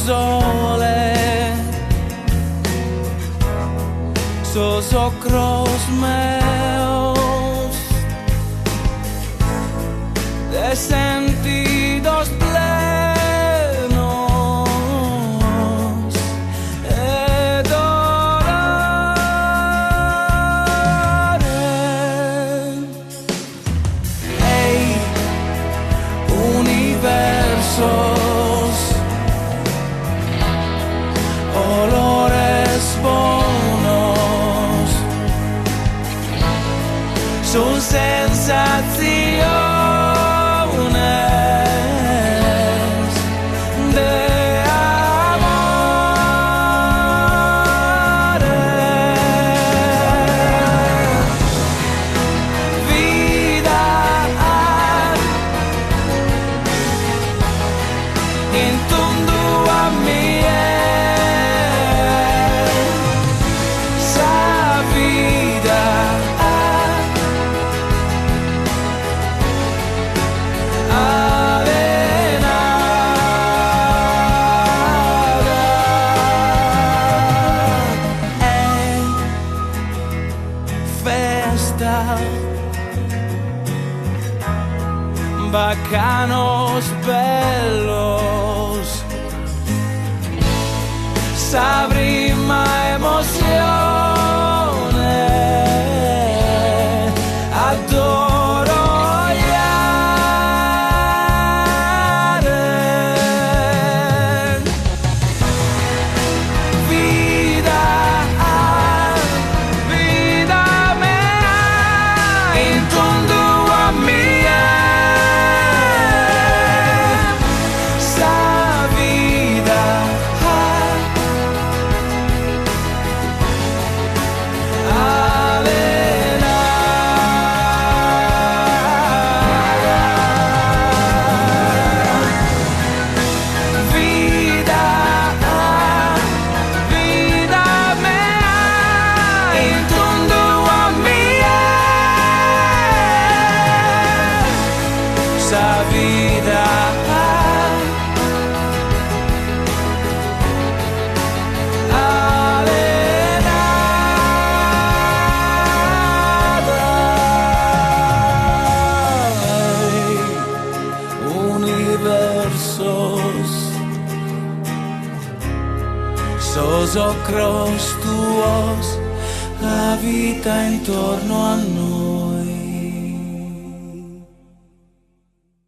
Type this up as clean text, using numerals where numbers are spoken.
sole Sos ocros meos De sentidos plenos E dolore Ei universos Olores bonos Sun sensatziones De amore Vida In tundu a mie Sa vida Alenada E festa Bacanos bellos Sa prima emozione Adoro oiare Vida, vida mea In tundu a mie Sa vida Alenada Vida, vida mea In tundu a mie Sa vida Alenada Universos Sos ocros tuos La vita intorno a noi.